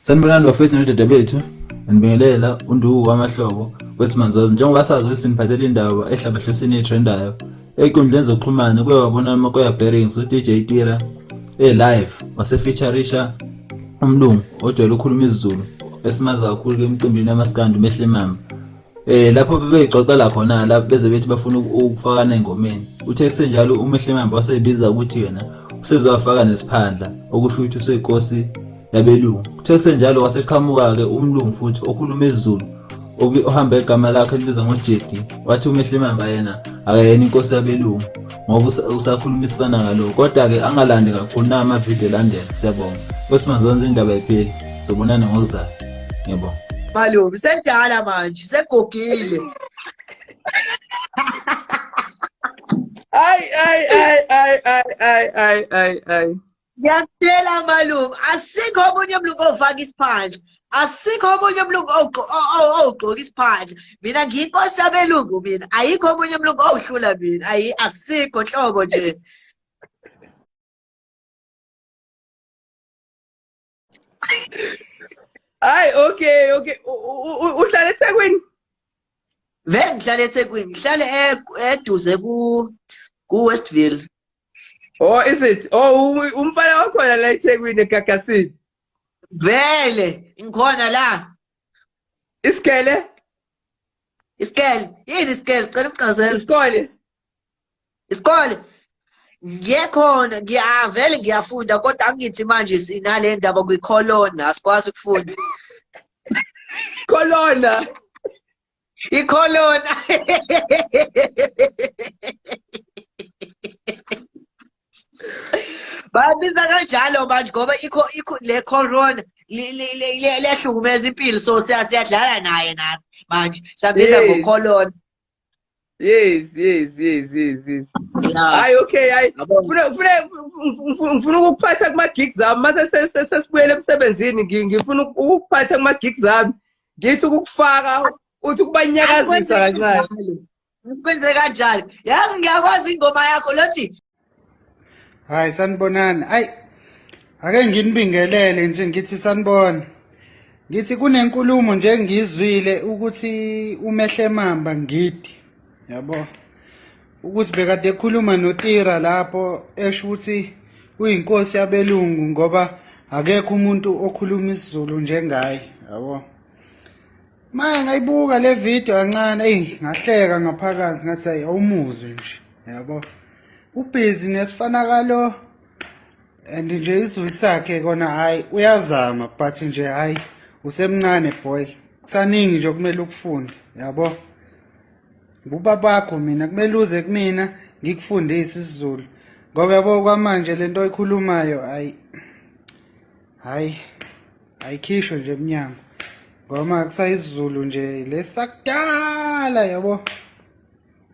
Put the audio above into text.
Sanibonani bafethu nodadewethu, ngibingelela uNduku wamahlobo wesimanzozo. Njengoba sazi ukuthi siniphathela indaba ehlabahlosini etrendayo ey'nkundleni zokuxhumana kuye wabona amakoya bearings uDJ Tira e-live wasefeaturisha umlungu ojwayele ukukhuluma isiZulu esimazi kakhulu emicimbini yamaskandi uMehle Mamba. Lapho bebeyixoxela khona la beze bethi bafuna ukufakana engomeni. Uthe kusenjalo uMehle Mamba waseyibiza ukuthi yena usezowafaka nesiphandla okusho ukuthi useyinkosi yabelungu. Kuthe kusenjalo waseqhamuka-ke umlungu futhi okhuluma isiZulu ohamba igama lakhe elibizwa ngoJedi wathi uMehle Mamba yena akayena inkosi yabelungu ngoba usakhuluma isifana ngalokho kodwa-ke angalandi kakhulu na amavidiyo elandela. Siyabonga. Kwesimazonze indaba ayipheli. Sobonana ngokuzayo. Ngiyabonga. Malume sendala manje segogile. Ay ay ay ay ay ay ay ay ay. Ngiyakutshela malume asikho omunye umlungu ofaka isiphandla. Asikho omunye umlungu owugqoka isiphandla. Mina ngiyinkosi yabelungu mina. Ayikho omunye umlungu owuhlula mina. Ayi asikho nhlobo nje. Hayi okay okay uhlala eThekwini? Vele ngihlala eThekwini, ngihlale eduze ku ku Westville. Oh is it? Oh umfana wakhona la eThekwini eGagasini. Vele ngikhona la. Isikele? Isikele. Yini isikele? Cela ukuchazela. Isikole. Isikole. Ngiye khona ngiyavele ngiyafunda kodwa angithi manje sinale ndaba kwi-corona asikwazi ukufunda. Corona. I-corona. Babiza kanjalo manje ngoba ikho ikho le corona liyahlukumeza impilo so siyadlala naye nathi manje sabiza ngo-corona. Yes, yes, yes, yes, yes. Hayi okay, hayi. Funa funa ngifuna ukukuphatha kuma gigs ami mase sesibuyele emsebenzini ngifuna ukukuphatha kuma gigs ami. Ngithi ukukufaka uthi ukubanyakazisa kancane. Kwenze kanjalo. Yazi ngiyakwazi ingoma yakho lothi Hayi sanibonani. Ayi ake nginibingelele nje ngithi sanibona. Ngithi kunenkulumo nje engiyizwile ukuthi uMehle Mamba ngidi. Yabo. Ukuthi bekade ekhuluma noTira lapho esho ukuthi uyinkosi yabelungu ngoba akekho umuntu okhuluma isiZulu njengaye. Yabo. Maye ngayibuka le video kancane eyi ngahleka ngaphakathi ngathi ayi awumuzwe nje yabo ubhizi nesifanakalo and nje isizulu sakhe kona hayi uyazama but nje hayi usemncane boy kusaningi nje okumele ukufunde yabo ngubabakho mina kumele uze kumina ngikufundise isiZulu ngoba yabo kwamanje lento oyikhulumayo hayi hayi ayikhishwe nje emnyango ngoba kusayisiZulu nje lesakudala yabo.